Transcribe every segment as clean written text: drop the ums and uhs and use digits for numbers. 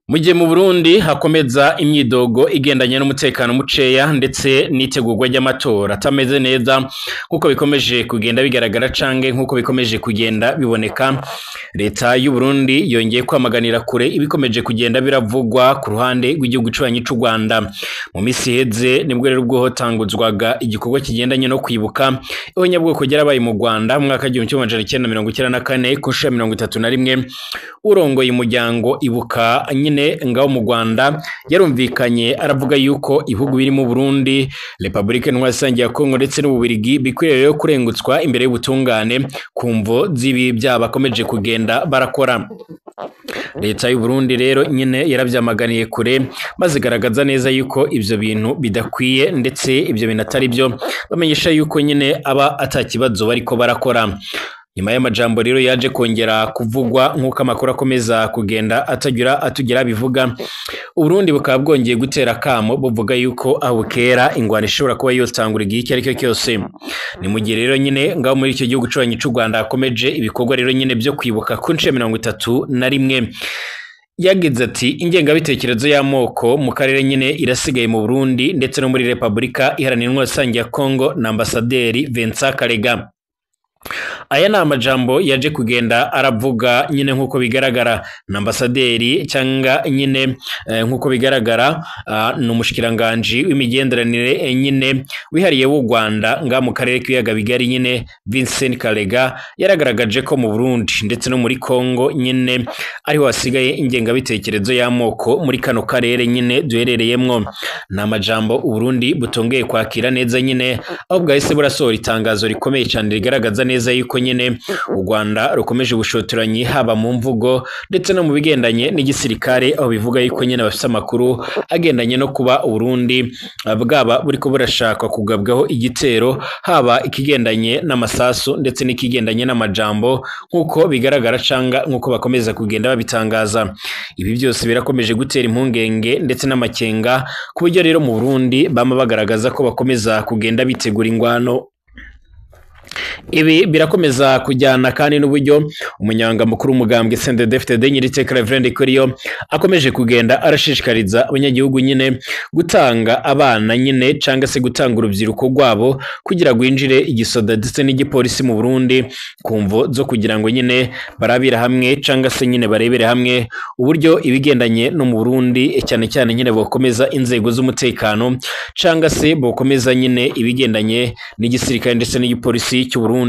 Mu gihe mu Burundi hakomeza imyidogo igendanye n'umutekano muceya ndetse n'itegurwa ry'amatora atameze neza nk'uko bikomeje kugenda bigaragara canke nk'uko bikomeje kugenda biboneka, leta y'u Burundi yongeye kwamaganira kure ibikomeje kugenda biravugwa ku ruhande rw'igihugu cubanyi c'u Rwanda. Mu misi iheze nibwo rero ubwo hotanguzwaga igikorwa kigendanye no kwibuka ihonyabwoko ryarabaye mu Rwanda mu mwaka 1994 ku nshuro ya 31, urongoye umuryango Ibuka nyine ngaho mu Rwanda yarumvikanye aravuga yuko ibihugu birimo Burundi, Republika Intwari ya Kongo ndetse n'Ububirigi bikwiriye rero kurengutswa imbere y'ubutungane ku mvo z'ibi byaha bakomeje kugenda barakora. Leta y'u Burundi rero nyine yaravyamaganiye kure maze igaragaza neza yuko ivyo bintu bidakwiye ndetse ivyo bintu atari byo, bamenyesha yuko nyine aba atakibazo bariko barakora. Nyuma y'amajambo rero yaje kongera kuvugwa nk'uko amakuru akomeza kugenda atagira atugera bivuga, Uburundi bukaba bwongeye gutera kamo buvuga yuko aho bukera ingwano ishobora kuba yotangura igihe icyo aricyo cyose. Ni mu gihe rero nyine ngaho muri icyo gihugu cubanyi c'u Rwanda hakomeje ibikorwa rero nyine byo kwibuka ku nshuro ya 31. Yagize ati ingengabitekerezo y'amoko mu karere nyine irasigaye mu Burundi ndetse no muri Republika Iharanira Intwaro ya Kongo na Ambasaderi Vincent Karega. Aya ni amajambo yaje kugenda aravuga nyine nk'uko bigaragara na ambasaderi cyangwa nyine nk'uko bigaragara ni umushikiranganji w'imigenderanire nyine wihariye w'u Rwanda nga mu karere k'ibiyaga bigari nyine Vincent Karega yaragaragaje ko mu Burundi ndetse no muri Kongo nyine ariho hasigaye ingengabitekerezo y'amoko muri kano karere nyine duherereyemwo. Ni amajambo Uburundi butongeye kwakira neza nyine aho bwahise burasohora itangazo rikomeye cyane rigaragaza neza yuko nyine u Rwanda rukomeje ubushotoranyi haba mu mvugo ndetse no mu bigendanye n'igisirikare, aho bivuga yuko nyine bafite amakuru agendanye no kuba Uburundi bwaba buriko burashaka kugabwaho igitero, haba ikigendanye n'amasasu ndetse n'ikigendanye n'amajambo nk'uko bigaragara canga nk'uko bakomeza kugenda babitangaza. Ibi byose birakomeje gutera impungenge ndetse n'amakenga ku buryo rero mu Burundi bama bagaragaza ko bakomeza kugenda bitegura ingwano. Ibi birakomeza kujyana kandi n'uburyo umunyanga mukuru w'umugambwe CNDD-FDD Nyiriteka Reverend Kuriyo akomeje kugenda arashishikariza abanyagihugu nyine gutanga abana nyine canga se gutanga urubyiruko rwabo kugira rwinjire igisoda ndetse n'igipolisi mu Burundi ku mvo zo kugira ngo nyine barabira hamwe canga se nyine barebere hamwe uburyo ibigendanye no mu Burundi cyane cyane nyine bokomeza inzego z'umutekano canga se bokomeza nyine ibigendanye n'igisirikare ndetse n'igipolisi cy'u Burundi.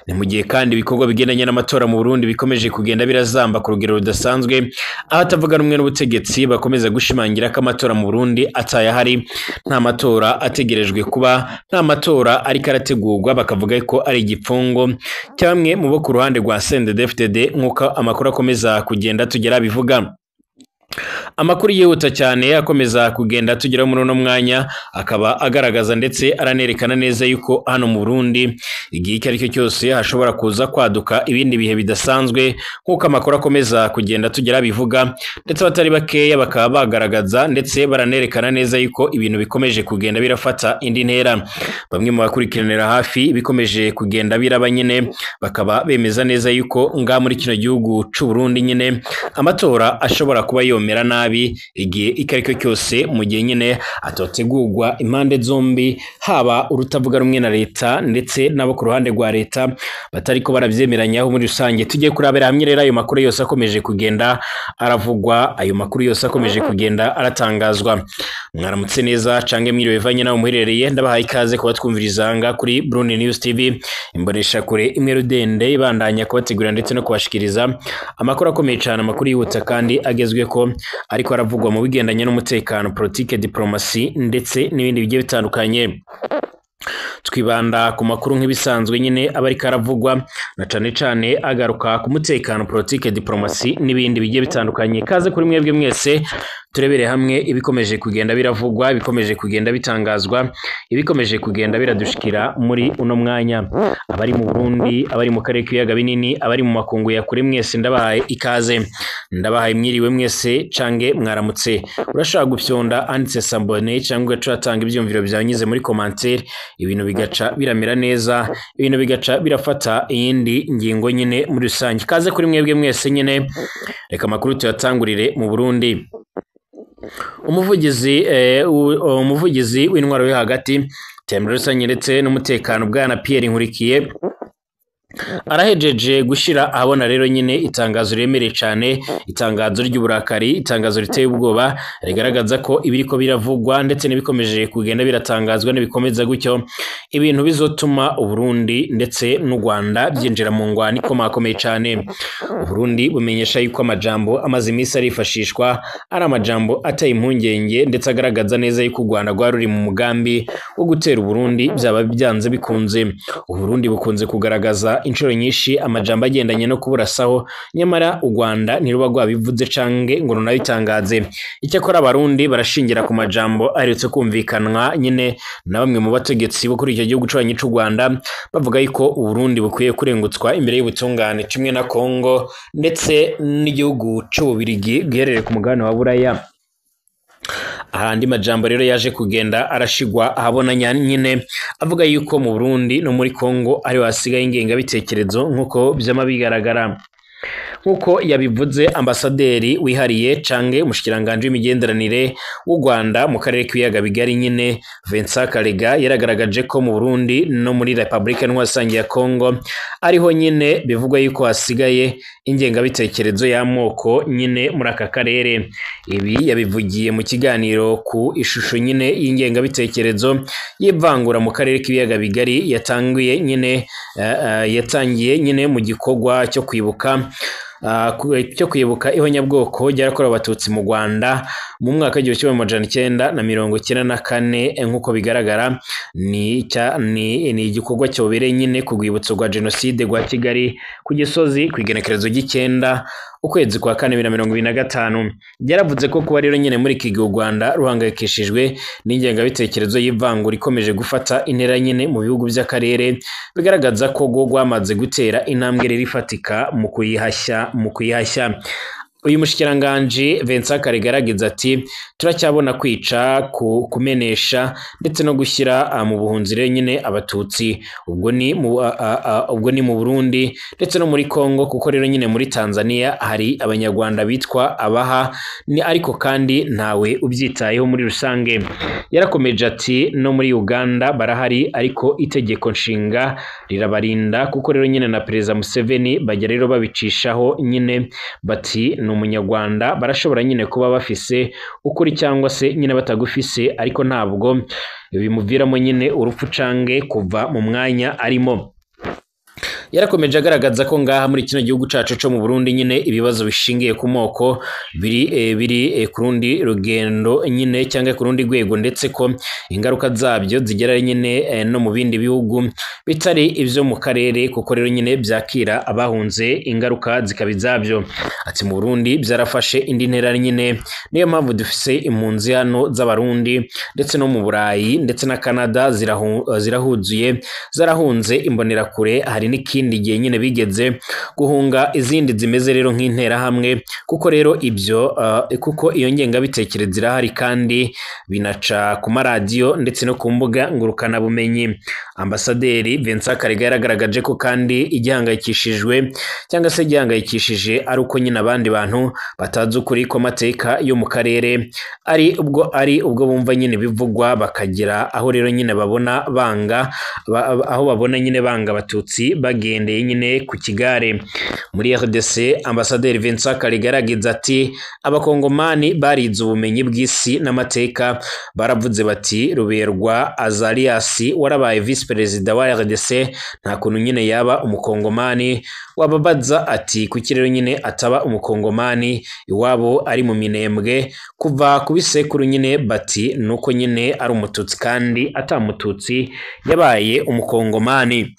Ni mu gihe kandi ibikorwa bigendanye n'amatora mu Burundi bikomeje kugenda birazamba ku rugero rudasanzwe, aho atavuga rumwe n'ubutegetsi bakomeza gushimangira ko amatora mu Burundi atayahari, nta matora ategerejwe kuba, nta matora ariko arategurwa, bakavuga ko ari igipfungo cya bamwe mu bo ku ruhande rwa CNDD-FDD nk'uko amakuru akomeza kugenda tugera bivuga. Amakuru yihuta cyane akomeza kugenda tugeraho muri uno mwanya akaba agaragaza ndetse aranerekana neza yuko hano mu Burundi igihe icyo aricyo cyose hashobora kuza kwaduka ibindi bihe bidasanzwe nk'uko amakuru akomeza kugenda tugera bivuga, ndetse abatari bakeya bakaba bagaragaza ndetse baranerekana neza yuko ibintu bikomeje kugenda birafata indi ntera. Bamwe mu bakurikiranira hafi bikomeje kugenda biraba nyine bakaba bemeza neza yuko nga muri kino gihugu c'u Burundi nyine amatora ashobora kuba yomera nabi igihe icyo aricyo cyose mu gihe nyine atotegurwa impande zombi, haba urutavuga rumwe na leta ndetse n'abo ku ruhande rwa leta batariko baravyemeranyaho muri rusange. Tugiye kurabera hamwe rero ayo makuru yose akomeje kugenda aravugwa, ayo makuru yose akomeje kugenda aratangazwa. Mwaramutse neza cange mwiriwe bivanye naho muherereye, ndabahaye ikaze kuba twumviriza nga kuri Burundi News TV, imbonesha kure imwe rudende ibandanya kubategurira ndetse no kubashikiriza amakuru akomeye cyane, amakuru yihuta kandi agezweko ariko aravugwa mu bigendanye n'umutekano, politike, diplomasi ndetse n'ibindi bigiye bitandukanye. Twibanda ku makuru nk'ibisanzwe nyine aba ariko aravugwa na cane cane agaruka ku mutekano, politike, diplomasi n'ibindi bigiye bitandukanye. Kaze kuri mwebwe mwese turebere hamwe ibikomeje kugenda biravugwa, ibikomeje kugenda bitangazwa, ibikomeje kugenda biradushikira muri uno mwanya. Abari mu Burundi, abari mu karere k'ibiyaga binini, abari mu makungu ya kure mwese ndabahaye ikaze, ndabahaye mwiriwe mwese cange mwaramutse. Urashobora gufyonda handitse s'abonner cyangwa ugaca uratanga ivyumviro byawe nyuze muri commentaire, ibintu bigaca biramera neza, ibintu bigaca birafata iyindi ngingo nyine muri rusange. Kaze kuri mwebwe mwese nyine, reka amakuru tuyatangurire mu Burundi. Umuvugizi w'intwaro yo hagati, iterambere rusange ndetse n'umutekano, bwana Pierre Nkurikiye, arahejeje gushira ahabona rero nyine itangazo riremereye cane, itangazo ry'uburakari, itangazo riteye ubwoba, rigaragaza ko ibiriko biravugwa ndetse n'ibikomeje kugenda biratangazwa n'ibikomeza gutyo, ibintu bizotuma Uburundi ndetse n'u Rwanda byinjira mu ngwano ikomakomeye cane. Uburundi bumenyesha yuko amajambo amaze iminsi arifashishwa ari amajambo ateye impungenge, ndetse agaragaza neza yuko u Rwanda rwari ruri mu mugambi wo gutera Uburundi byaba byanze bikunze. Uburundi bukunze kugaragaza inshuro nyinshi amajambo agendanye no kuburasaho, nyamara u Rwanda ntiruba rwabivuze canke ngo runabitangaze. Icyakora Abarundi barashingira ku majambo aherutse kumvikanwa nyine na bamwe mu bategetsi bo kuri icyo gihugu c'abanyi c'u Rwanda, bavuga yuko Uburundi bukwiye kurengutswa imbere y'ubutungane kimwe na Kongo ndetse n'igihugu c'Ububirigi giherereye ku mugabane wa Buraya. Ahandi majambo rero yaje kugenda arashigwa ahabona nyine, avuga yuko mu Burundi no muri Kongo ari hasigaye ingengabitekerezo nk'uko vyama bigaragara. Nk'uko yabivuze ambasaderi wihariye canke umushikiranganje w'imigenderanire w'u Rwanda mu karere k'ibiyaga bigari nyine, Vincent Karega, yaragaragaje ko mu Burundi no muri Republika Ntwararusange ya Kongo ariho nyine bivugwa yuko hasigaye ingengabitekerezo y'amoko nyine muri aka karere. Ibi yabivugiye mu kiganiro ku ishusho nyine y'ingengabitekerezo y'ivangura mu karere k'ibiyaga bigari yatangiye nyine yatangiye nyine mu gikorwa cyo kwibuka ihonyabwoko ryarakorewe Abatutsi mu Rwanda mu mwaka w'1994. Nk'uko bigaragara ni igikorwa cyobereye nyine ku rwibutso rwa jenoside rwa Kigali ku Gisozi ku igenekerezo ry'icenda ukwezi kwa kane 2025. Byaravuze ko kuba rero nyine muri iki gihe u Rwanda ruhangayikishijwe n'ingengabitekerezo y'ivangura ikomeje gufata intera nyine mu bihugu by'akarere, bigaragaza ko rwo rwamaze gutera intambwe rero ifatika mu kuyihashya. Uyu mushikiranganje Vincent Karega yaragize ati: turacyabona kwica, kumenesha ndetse no gushyira mu buhunzi rero nyine Abatutsi, ubwo ni mu Burundi ndetse no muri Kongo, kuko rero nyine muri Tanzania hari Abanyarwanda bitwa abaha ni, ariko kandi ntawe ubyitayeho muri rusange. Yarakomeje ati: no muri Uganda barahari, ariko itegeko nshinga rirabarinda, kuko rero nyine na Perezida Museveni bajya rero babicishaho nyine bati ni Umunyarwanda, barashobora nyine kuba bafise ukuri cyangwa se nyine batagufise, ariko ntabwo bimuviramo nyine urupfu canke kuva mu mwanya arimo. Yarakomeje agaragaza ko ngaha muri kino gihugu cacu co mu Burundi nyine ibibazo bishingiye ku moko biri ku rundi rugendo nyine cyangwa ku rundi rwego, ndetse ko ingaruka zabyo zigera nyine no mu bindi bihugu bitari ivyo mu karere, kuko rero nyine byakira abahunze ingaruka zikaba izabyo. Ati mu Burundi byarafashe indi ntera nyine, niyo mpamvu dufise impunzi hano z'Abarundi ndetse no mu Burayi ndetse na Canada zirahuzuye, zarahunze imbonerakure. Hari n'ikindi gihe nyine bigeze guhunga izindi zimeze rero nk'interahamwe, kuko rero ibyo kuko iyo ngengabitekerezo irahari kandi binaca ku maradiyo ndetse no ku mbuga ngurukana bumenyi. Ambasaderi Vincent Karega yaragaragaje ko kandi igihangayikishijwe cyangwa se igihangayikishije ari uko nyine abandi bantu batazi ukuri kw'amateka yo mu karere, ari ubwo bumva nyine bivugwa bakagira aho rero nyine babona banga aho babona nyine banga Abatutsi bagendeye nyine ku kigare. Muri RDC Ambasaderi Vincent Karega yaragize ati: Abakongomani barize ubumenyi bw'isi n'amateka, baravuze bati Ruberwa Azarias warabaye vice perezida wa RDC nta kuntu nyine yaba umukongomani. Wababaza ati kuki rero nyine ataba umukongomani iwabo ari mu Minembwe kuva ku bisekuru nyine, bati nuko nyine ari umututsi kandi atamututsi yabaye umukongomani.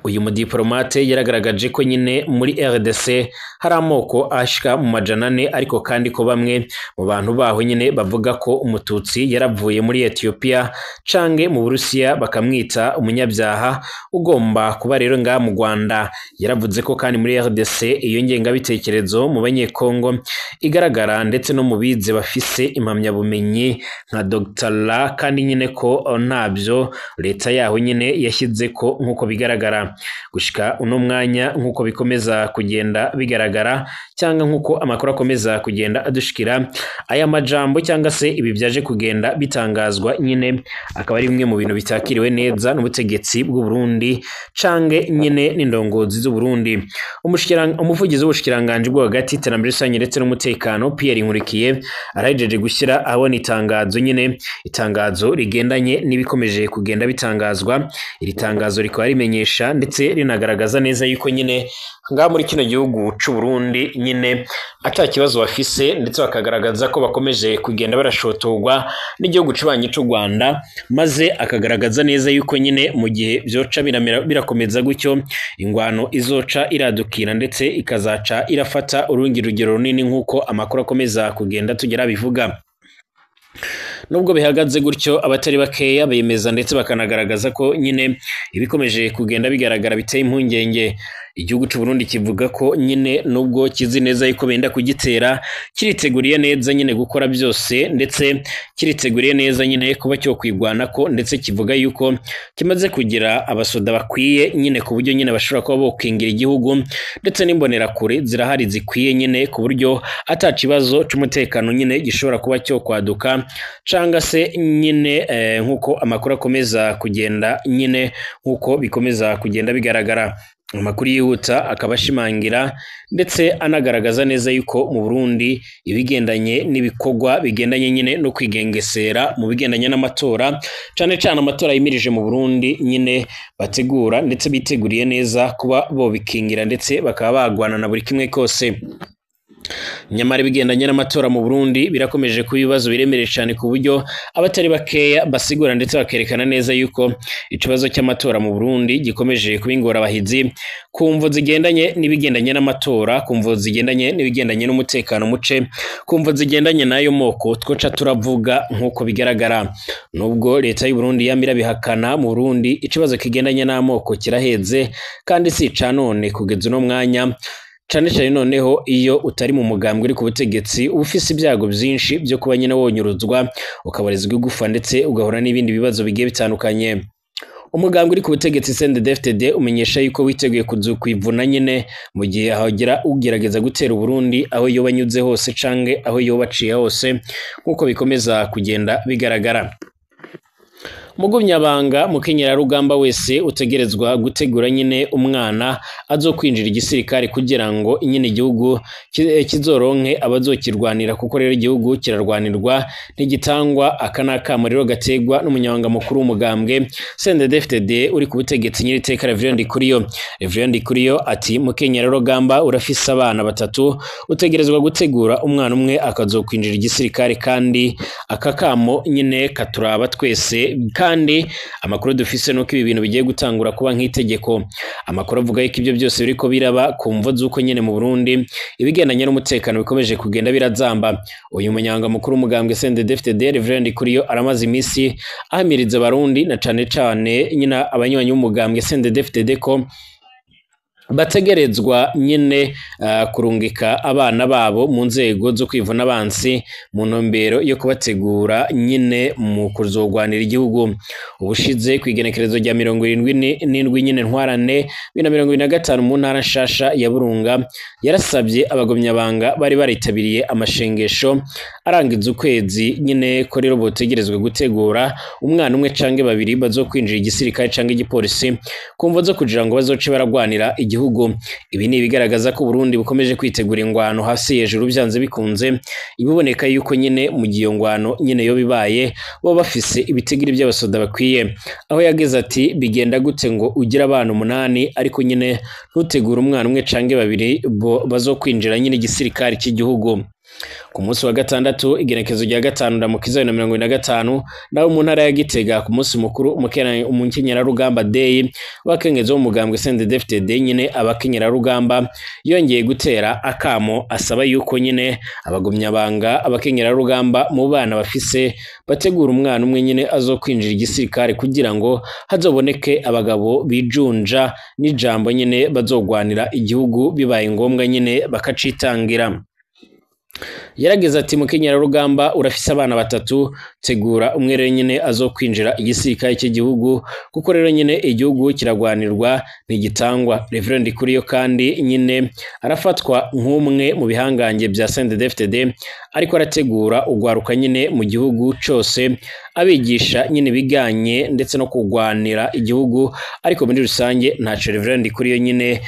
Uyu mudiplomate yaragaragaje ko nyine muri RDC hari amoko ashika mu 400, ariko kandi ko bamwe mu bantu baho nyine bavuga ko umututsi yaravuye muri Ethiopia cange mu Burusiya bakamwita umunyabyaha ugomba kuba rero nga mu Rwanda. Yaravuze ko kandi muri RDC iyo ngengabitekerezo mu banyekongo igaragara ndetse no mu bize bafise impamyabumenyi nka Dr. La, kandi nyine ko ntabyo leta yaho nyine yashyize ko nkuko bigaragara gushika uno mwanya, nkuko bikomeza kugenda bigaragara cyangwa nkuko amakuru akomeza kugenda adushikira, aya majambo cyangwa se ibi byaje kugenda bitangazwa nyine akaba ari bimwe mu bintu bitakiriwe neza n'ubutegetsi bw'u Burundi cange nyine n'indongozi z'u Burundi. Umuvugizi w'ubushikiranganje bwo hagati iterambere rusange ndetse n'umutekano Pierre Nkurikiye arahejeje gushyira abona itangazo nyine, itangazo rigendanye n'ibikomeje kugenda bitangazwa. Iri tangazo rikaba rimenyesha ndetse rinagaragaza neza yuko nyine nga muri kino gihugu c'u Burundi nyine ata kibazo bafise, ndetse bakagaragaza ko bakomeje kugenda barashotorwa n'igihugu cibanyi c'u Rwanda, maze akagaragaza neza yuko nyine mu gihe byoca birakomeza gutyo ingwano izoca iradukira ndetse ikazaca irafata urundi rugero runini nkuko amakuru akomeza kugenda tugera bivuga. Nubwo bihagaze gutyo, abatari bakeya bemeza ndetse bakanagaragaza ko nyine ibikomeje kugenda bigaragara biteye impungenge. Igihugu c'u Burundi kivuga ko nyine nubwo kizi neza yuko benda kugitera, kiriteguriye neza nyine gukora byose, ndetse kiriteguriye neza nyine kuba cyo kwigwana ko, ndetse kivuga yuko kimaze kugira abasoda bakwiye nyine ku buryo nyine bashobora kuba bokingira igihugu, ndetse n'imbonerakure zirahari zikwiye nyine ku buryo ata kibazo c'umutekano nyine gishobora kuba cyo kwaduka, canga se nyine nkuko amakuru akomeza kugenda nyine nkuko bikomeza kugenda bigaragara. Amakuru yihuta akaba ashimangira ndetse anagaragaza neza yuko mu Burundi ibigendanye n'ibikorwa bigendanye nyine no kwigengesera mu bigendanye n'amatora, cane cane amatora yimirije mu Burundi nyine bategura ndetse biteguriye neza kuba bobikingira ndetse bakaba bagwana na buri kimwe kose. Nyamara ibigendanye n'amatora mu Burundi birakomeje kuba ibibazo biremereye cyane ku buryo abatari bakeya basigura ndetse bakerekana neza yuko ikibazo cy'amatora mu Burundi gikomeje kuba ingorabahizi ku mvo zigendanye n'ibigendanye n'amatora, ku mvo zigendanye n'ibigendanye n'umutekano muce, ku mvo zigendanye n'ayo moko twoca turavuga nk'uko bigaragara. Nubwo leta y'u Burundi yamira bihakana, mu Burundi ikibazo kigendanye n'amoko kiraheze kandi si ica none kugeza uno mwanya, cane cane noneho iyo utari mu mugambwe uri ku butegetsi uba ufise ibyago byinshi byo kuba nyine wonyuruzwa ukabarizwa igufa ndetse ugahura n'ibindi bibazo bigiye bitandukanye. Umugambwe uri ku butegetsi CNDD-FDD umenyesha yuko witeguye kuzokwivuna nyine mu gihe hagira ugerageza gutera Burundi aho yoba anyuze hose canke aho yoba aciye hose nkuko bikomeza kugenda bigaragara. Mugumyabanga mukenyerarugamba wese utegerezwa gutegura nyine umwana azokwinjira igisirikare kugira ngo nyine igihugu kizoronke abazokirwanira, kuko rero igihugu kirarwanirwa ntigitangwa. Aka ni akamo rero gategwa n'umunyamabanga mukuru w'umugambwe CNDD-FDD uri ku butegetsi nyiriteka Reverend Ndikuriyo. Reverend Ndikuriyo ati mukenyerarugamba urafise abana batatu, utegerezwa gutegura umwana umwe akazokwinjira igisirikare, kandi aka kamo nyine katuraba twese. Kandi amakuru dufise nuko ibi bintu bigiye gutangura kuba nk'itegeko. Amakuru avuga yuko ibyo byose biriko biraba ku mvo z'uko nyene mu Burundi ibigendanye n'umutekano bikomeje kugenda birazamba. Uyu munyanga mukuru w'umugambwe CNDD-FDD Reverend Ndikuriyo aramaze imisi ahamiriza abarundi na cane cane nyina abanywanyi b'umugambwe CNDD-FDD ko bategerezwa nyine kurungika abana babo mu nzego zo kwivuna abansi mu ntumbero yo kubategura nyine mu kuzogwanira igihugu. Ubushize kwigenekerezo rya 77 nyine ntwarane 2025 mu ntara nshasha ya Burunga yarasabye abagumyabanga bari baritabiriye amashengesho arangiza ukwezi nyine ko rero botegerezwa gutegura umwana umwe canke babiri bazokwinjira igisirikare canke igipolisi kumvo zo kugira ngo bazoce baragwanira igihugu. Ibi ni ibigaragaza ko Burundi bukomeje kwitegura ingwano hasi hejuru byanze bikunze, ibiboneka yuko nyine mu gihe ngwano nyine yo bibaye bo bafise ibitigiri by'abasoda bakwiye. Aho yageze ati bigenda gute ngo ugira abana 8 ariko nyine ntutegura umwana umwe canke babiri bazokwinjira nyine igisirikare cy'igihugu. Ku munsi wa gatandatu igenekezo rya 5 Ndamukiza 2025 naho mu ntara ya Gitega ku munsi mukuru umukenyerarugamba Day w'abakenyezi bo mu mugambwe CNDD-FDD nyine abakenyerarugamba yongeye gutera akamo asaba yuko nyine abagumyabanga abakenyerarugamba mu bana bafise bategura umwana umwe nyine azokwinjira igisirikare kugira ngo hazoboneke abagabo bijunja n'ijambo nyine bazogwanira igihugu bibaye ngombwa nyine bakacitangira. Yarageze ati mukenyerarugamba urafise abana batatu, tegura umwe rero nyine azokwinjira igisirikare cy'igihugu kuko rero nyine igihugu kiragwanirwa ntigitangwa. Reverend Ndikuriyo kandi nyine arafatwa nk'umwe mu bihangange bya CNDD-FDD ariko arategura ugwaruka nyine mu gihugu cose abigisha nyine biganye ndetse no kugwanira igihugu, ariko muri rusange ntaco Reverend Ndikuriyo nyine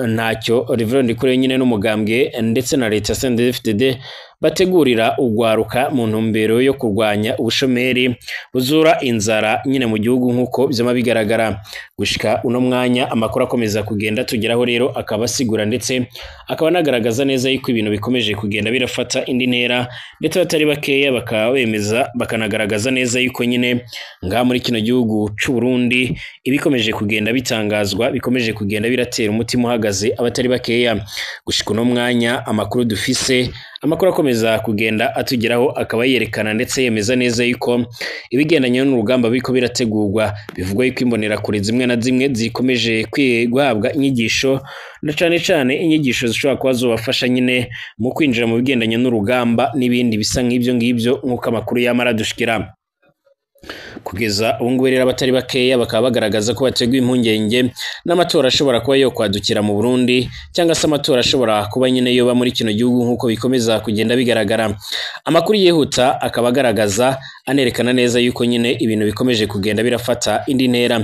ntacyo Reverend Ndikuriyo nyine n'umugambwe ndetse na leta CNDD-FDD bategurira ugwaruka mu ntumbero yo kurwanya ubushomeri buzura inzara nyine mu gihugu nk'uko byama bigaragara. Gushika uno mwanya amakuru akomeza kugenda tugeraho rero akaba asigura ndetse akaba anagaragaza neza yuko ibintu bikomeje kugenda birafata indi ntera, ndetse batari bakeya bakaba bemeza bakanagaragaza neza yuko nyine ngaha muri kino gihugu c'u Burundi ibikomeje kugenda bitangazwa bikomeje kugenda biratera umutima uhagaze abatari bakeya. Gushika uno mwanya amakuru dufise, amakuru akomeza kugenda atugeraho akaba yerekana ndetse yemeza neza yuko ibigendanye n'urugamba biriko birategurwa. Bivugwa yuko imbonerakure zimwe na zimwe zikomeje guhabwa inyigisho na cane cane inyigisho zishobora kuba zobafasha nyine mu kwinjira mu bigendanye n'urugamba n'ibindi bisa nk'ibyo ngibyo nk'uko amakuru yamara adushikira. Kugeza ubu ngubu rero abatari bakeya bakaba bagaragaza ko bateguye impungenge n'amatora ashobora kuba yo kwadukira mu Burundi cyangwa se amatora ashobora kuba nyine yoba muri kino gihugu nk'uko bikomeza kugenda bigaragara. Amakuru yihuta akaba agaragaza anerekana neza yuko nyine ibintu bikomeje kugenda birafata indi ntera.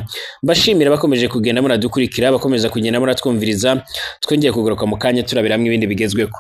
Mbashimira bakomeje kugenda muradukurikira, bakomeza kugenda muratwumviriza. Twongeye kugaruka mu kanya turabiramwe ibindi bigezweho.